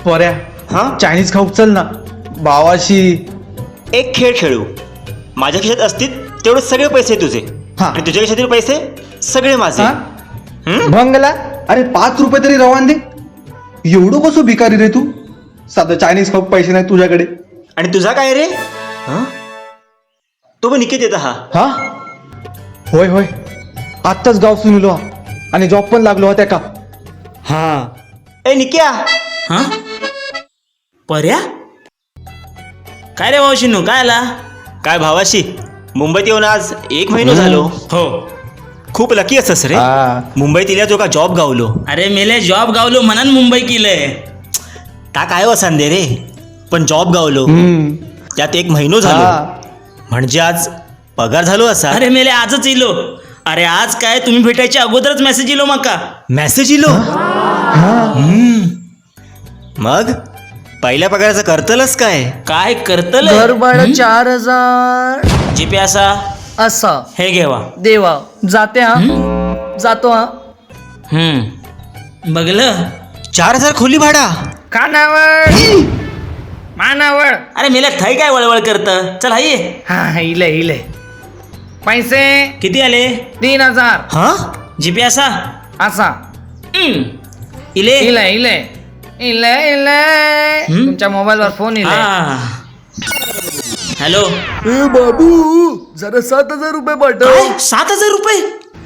पर्या, हा. चायनीज खाऊ चल ना भावाशी. एक खेळ खेळू. माझ्या खिशात असतील तेवढे सगळे पैसे तुझे हा. आणि तुझ्या खिशातील पैसे सगळे माझे. हा? हम्म? भंगला, अरे 5 रुपये तरी रवान दे. एवढं कसं भिकारी रे तू? साधं चायनीज खाऊ पैसे नाही तुझ्याकडे. आणि तुझा काय रे? हा? तो पण निकेत येत हा. हा, होय होय, आत्ताच गाव सुनिलो हा आणि जॉब पण लागलो हा त्या का. हा, ए निक्या. हा पर्या, काय रे भाऊशिनू, काय आला? काय भावाशी, मुंबईत येऊन आज एक महिनो झालो. हो. खूप लकी असस रे. हा. मुंबईत इल्या तो का जॉब गावलो. अरे मेले, जॉब गावलो म्हणान मुंबई केलंय. ता काय वसंदे रे, पण जॉब गावलो. हम्म. त्यात एक महिनो झालो. हा. म्हणजे आज पगार झालो असा. अरे मेले, आजच इलो. अरे आज काय, तुम्ही भेटायच्या अगोदरच मेसेज इलो माका. मेसेज इलो? हम्म. मग पहिल्या पगाराचं करतलच काय? काय करतल? घर भाडं 4000. जीपे असा? असा. हे घेवा. देवा, जाते हा, जातो हा. हम्म, बघलं? 4000 खोली भाडा? खानावळ, मानावळ. अरे मेल्या, थै काय वळवळ करत? चल हाय. हा, इले इले पैसे. किती आले? 3000. हा. जीपे असा? असा. हम्म. इले. इले इले इले इले. तुमच्या मोबाईलवर फोन इले. हा. हॅलो. ए बाबू, जरा 7000 रुपये पाठव. काय, 7000 रुपये?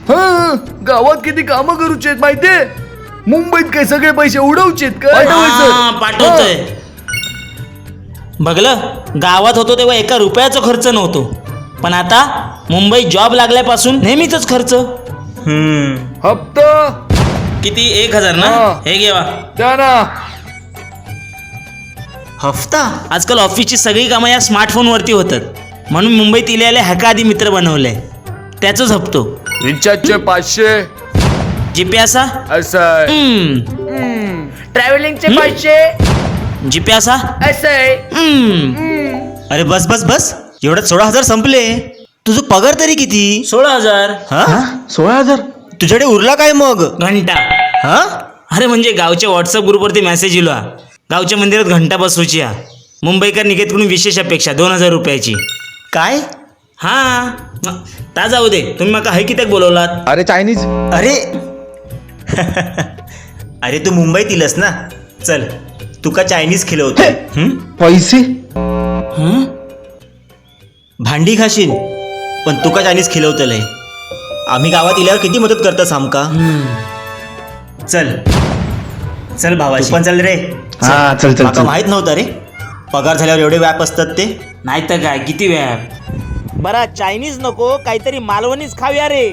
हा, गावात किती कामं करूची आहेत माहितीये? मुंबईत काय सगळे पैसे उडवचेत का? हा, पाठवतोय. बघलं, गावात होतो तेव्हा एका रुपयाचा खर्च नव्हतो, पण आता मुंबईत जॉब लागल्यापासून नेहमीच खर्च. हम्म. हप्ता. किती, 1000 ना? हा. हे घेवा. द्या ना. हफ्ता. आजकाल ऑफिसची सगळी कामं या स्मार्टफोनवरती होतात, म्हणून मुंबईत इल्याले हॅका आधी मित्र बनवले, त्याचंच हप्तो. रिचार्जचे 500. जीपे असा? असं आहे. हम्म. ट्रॅव्हलिंगचे 500. जीपे असा? असं आहे. हम्म. अरे बस बस बस, एवढ्यात 16,000 संपले. तुझं पगार तरी किती? 16,000. हा? 16,000? तुझ्याकडे उरला काय मग? घंटा. हा. अरे म्हणजे गावच्या व्हॉट्सअप ग्रुपवरती मेसेज इलो हा. गावच्या मंदिरात घंटा बसवची हा, मुंबईकर निकेतकडून विशेष अपेक्षा, 2000 रुपयाची. काय? हा, ता जाऊ दे, तुम्ही माका हय कित्याक बोलवलात? अरे चायनीज. अरे अरे, तू मुंबईत इलस ना, चल तुका चायनीज खिलवतो. हम्म? पैसे. हं? भांडी खाशील पण तुका चायनीज खिलवतलंय. आम्ही गावात इल्यावर किती मदत करतस आमका. चल चल भावा, पण चल रे. हा, चल, चल, माका चल. माहित नव्हतं रे पगार झाल्यावर एवढे व्याप असतात ते. नाही तर काय, किती वेळ बरा चायनीज नको, काहीतरी मालवणीच खाऊया रे.